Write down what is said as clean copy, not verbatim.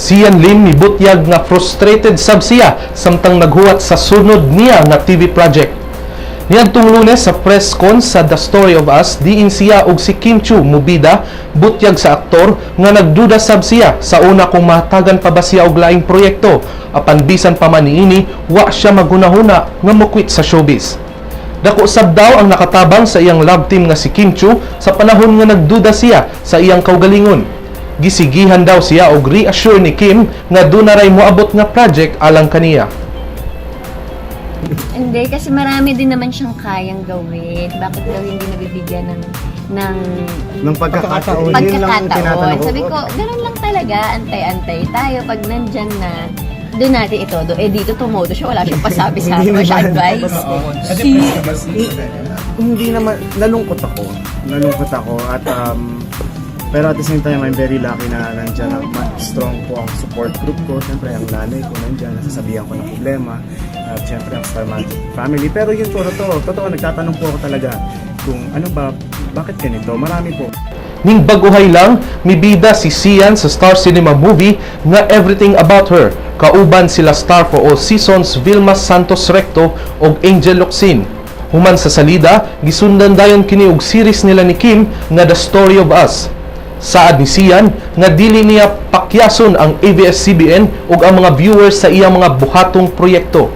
Xian Lim mibutyag nga frustrated sab siya samtang naghuwat sa sunod niya nga TV project. Niadtong Lunes sa press con sa The Story of Us, diin siya og si Kim Chiu mubida, butyag sa aktor nga nagduda sab siya sa una kung mahatagan pa ba siya og laing proyekto. Apan bisan pa man niini, wa siya maghunahuna nga moquit sa showbiz. Dako sab daw ang nakatabang sa iyang love team nga si Kim Chiu sa panahon nga nagduda siya sa iyang kaugalingon. Gisigihan daw siya og reassure ni Kim nga duna ray moabot nga project alang kaniya. Hindi, kasi marami din naman siyang kayang gawin. Bakit daw hindi nabibigyan ng Ng pagkakataon. Yun lang ang pagkakataon? tinatanong ko. Sabi ko, ganun lang talaga, antay-antay tayo. Pag nandyan na, doon natin ito. Do, eh dito tumodo siya, wala siyang pasabi sa akin, wala siya advice. Na-depress ka ba si Hindi naman, nalungkot ako. Nalungkot ako at pero at the same time, I'm very lucky na nandyan ang strong po ang support group ko. Siyempre, ang nanay ko nandyan, nasasabihan ko ng problema. At siyempre, ang Star Magic family. Pero yun po, totoo, totoo, nagtatanong po ako talaga kung ano ba, bakit ganito? Marami po. Ning baguhay lang, mibida si Xian sa Star Cinema movie nga Everything About Her. Kauban sila star for all seasons Vilma Santos Recto ug Angel Locsin. Human sa salida, gisundan dayon kini og series nila ni Kim nga The Story of Us. Saad ni Xian nga dili niya pakyason ang ABS-CBN ug ang mga viewers sa iyang mga buhatong proyekto.